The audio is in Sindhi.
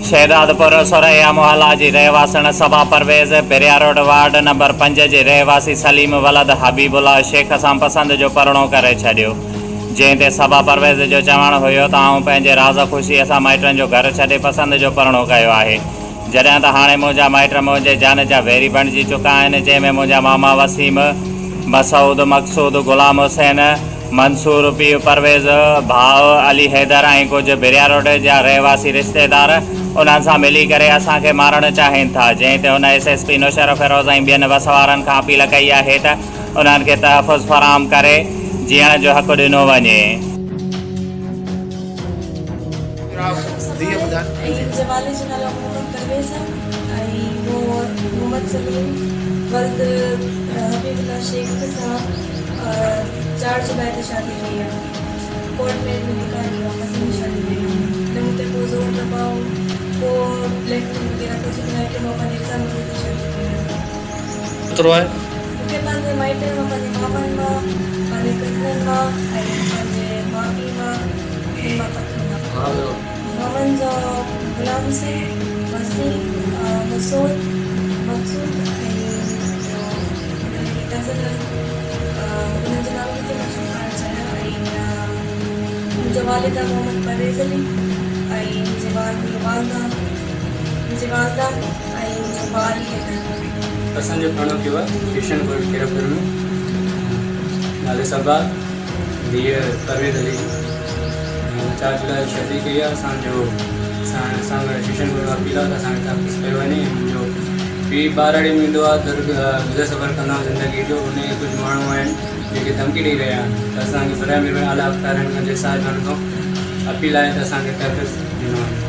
شهدادپور سرهيا محلا جي رهواسڻ Saba Pervez, Bhiria road ward number 5 جي رهواسي سليم ولد حبيب الله شيخ سان پسند جو پرڻو ڪري ڇڏيو، جنهن تي صبا پرويز جو چوڻ هيو ته آئون پنهنجي راز خوشيء سان مائٽن جو گهر ڇڏي پسند جو پرڻو ڪيو آهي، جڏهن ته هاڻي منهنجا مائٽ منهنجي جان جا ويري بڻجي چڪا آهن، جنهن ۾ منهنجا ماما وسيم، مسعود، مقصود، غلام حسين، منصور، پيء پرويز، ڀاء علي حيدر ۽ ڪجهه ڀريا روڊ جا رهواسي رشتيدار انهن سان ملي ڪري اسان کي مارڻ چاهين ٿا، جنهن تي هن ايس ايس پي نوشهروفيروز ۽ ٻين وس وارن کان اپيل ڪئي آهي ته انهن کي تحفظ فراهم ڪري جيئڻ جو حق ڏنو وڃي. ۽ منهنجي والد جو نالو محمد پرويز آهي ۽ مون محمد سليم ولد حبيب الله شيخ سان چار جولاء تي شادي ڪئي آهي ڪورٽ ميرج ۾ نڪاح ڪيو آهي پسند جي شادي ڪئي آهي نه مون تي ڪو زور دٻاء ڪو بليڪ ميل وغيره ڪجهه به ناهي ڪيو مان پنهنجي رضا مندي تي شادي ڪئي آهي. خطرو آهي. مون کي پنهنجي مائٽن مان پنهنجي مامن مان پنهنجي ڪزنن مان ۽ پنهنجي ماء پيء مان انهن مان خطرو ناهي. مامن جو غلام حسين، وسيم، مسعود، مقصود ۽ ٻيو منهنجا ڪزن آهن انهن جو نالو نٿي مان ڇپائڻ چاهيان ۽ منهنجو والد آهي محمد پرويز علي ۽ منهنجي والده منهنجي والده ۽ منهنجو ڀاء علي حيدر. اسان جو پرڻو ٿيو آهي ڪشن پور خيرپور ۾ نالي صبا ڌيء پرويز علي جي چار جولاء جي شادي ڪئي آهي اسان جو اسان اسان ڪشن پور کان اپيل آهي ته اسان کي تحفظ ڪيو وڃي ۽ منهنجو پيء ٻهراڙي ۾ ايندو آهي در گذر سفر ڪندا آهيون زندگي جو ان کي ڪجهه ماڻهو آهن جيڪي ڌمڪي ڏئي رهيا آهن ته اسان کي براء مهرباني اعليٰ اختيارين کان جج صاحبان کان اپيل آهي ته اسان کي تحفظ ڏنو وڃي.